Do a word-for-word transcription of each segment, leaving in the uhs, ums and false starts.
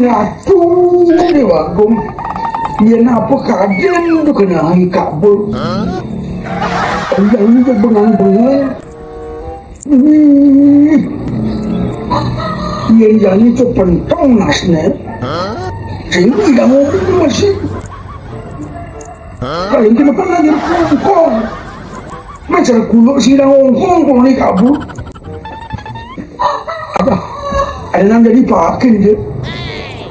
Ratu Déwa Agung, yén apa kadén tu kena hari kabul. Yang itu bengang-bengang. Ih. Yén jani tu pentong nasné. Sing tidak ngomong masih. Kalau kita pernah jadi kongkong. Macam kuluk sing dah ngomong kalau ni kabul. Apa? Ada nang jadi pakin je.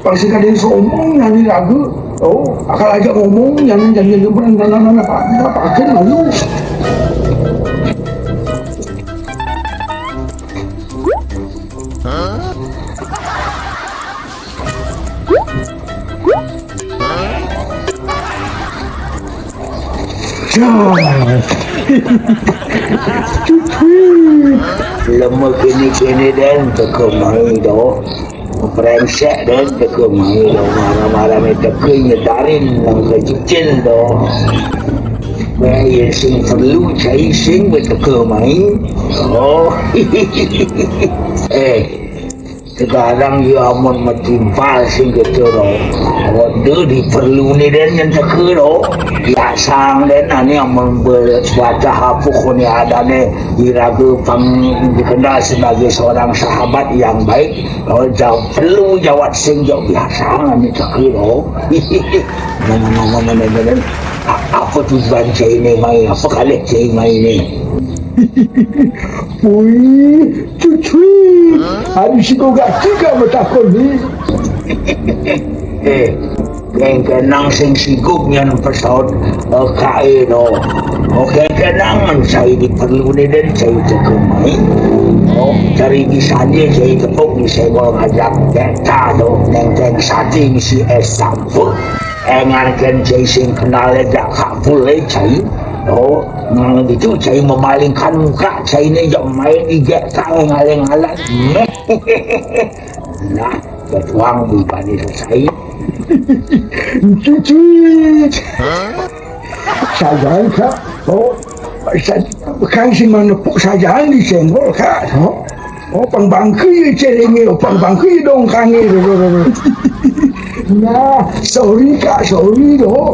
Pasti kadén sombong nyanyi lagu. Oh, akal aja ngomong, nyanyi, nyanyi, nyanyi, nyanyi, nyanyi, apa? Apa pakin lalu? Lemah kini-kini dan teka mai doh. Brengsek dan teka mai doh. Marah-marah mai teka nyedarin nang kecil doh. Weh, ya sing perlu cai sing beteka mai. Oh. Eh, sekarang ya amun metimpal sing gitu doh. Waduh, diperlu ni dan yang teka doh. Biasa dan ani amun berwajah apa koni adane iraga pang dikenal sebagai seorang sahabat yang baik. Oh, jauh perlu jawat sing jauh biasa ani teka doh. Mana, mana, mana, mana, mana. A-, apa tujuan cai ni mai? Apa kalih cai mai ni? Ui, cucui. Ari siko gak tiga betakon ni. Eh, keng kenang sing sigup nyan pesaut, eh, kae no. Oke, kenang men cai diperlu ni dan cai teka mai. Oh, cari di sana cai tepuk di senggol ngajak. Deta tu, nengkeng sate misi es campur. Engarkan cai sing kenal aja kabul eh cai. Oh, nang gitu cai memalingkan muka cai ni jok main igek kau ngalang-alang. Nah, betuang bubani selesai. Cucui. Sayang kak. Oh, sa-, kang sing manepuk sayang disenggol kak. Oh. Oh, pang bangkei celengi, oh, pang bangkei dongkangi. Nah, sorry kak, sorry doh.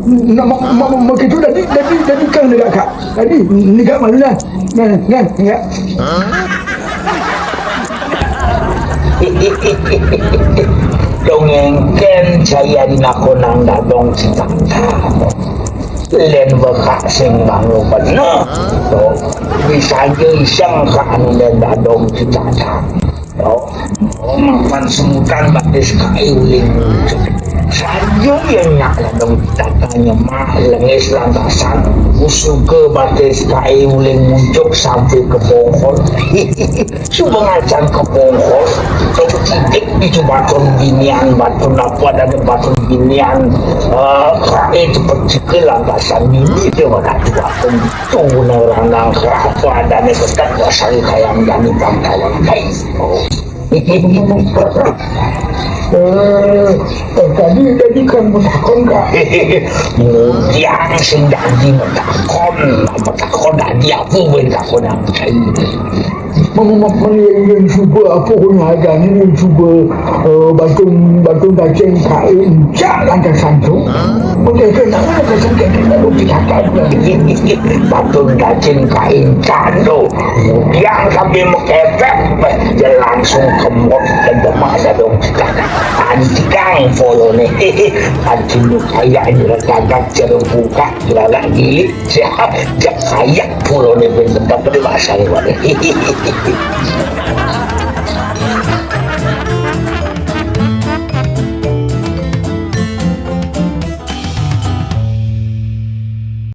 Nah, ma-, ma-, ma-, begitu tadi, tadi, tadi kang negak kak. Tadi negak malu nah. Nah, nah, negak. Dongeng ken cai ari nakonang dadong citata. Len bekak sing bangun bener. To, bisa je iseng kak anu len dadong citata. To, makan semutan batis kai uling muncuk. Saja yang nyak dadong citata nyemak lengis lantasan. Usuka batis kai uling muncuk sampai ke bongkol. Cuba ngacan ke bongkol. Titik di cubatun binian batun apa dan batun binian. Eh, itu percikil lantasan ini dia mana cubatun. Tunggu nang randang kerapa dan dekat basari kayang dan bangkawan kai. Oh. Eh, eh, tadi, tadi kan betakon kak. Mudiang sing dadi betakon, betakon dadi apa betakon yang kai. Mama, mama, yang, yang cuba apa pun ada ni, yang cuba, eh, batun, batun kacang kain, cak lantasan tu. Okey, okey, tak ada kacang kain, tak ada kacang kain. Batun kacang kain, cak tu. Yang sambil mekepek, dia langsung kemot ke demak sadong. Antikang polo ni. Antik lu kayak ni, kagak cerung buka, lalak gilik. Siap, siap, kayak polo ni, bener-bener pasang ni.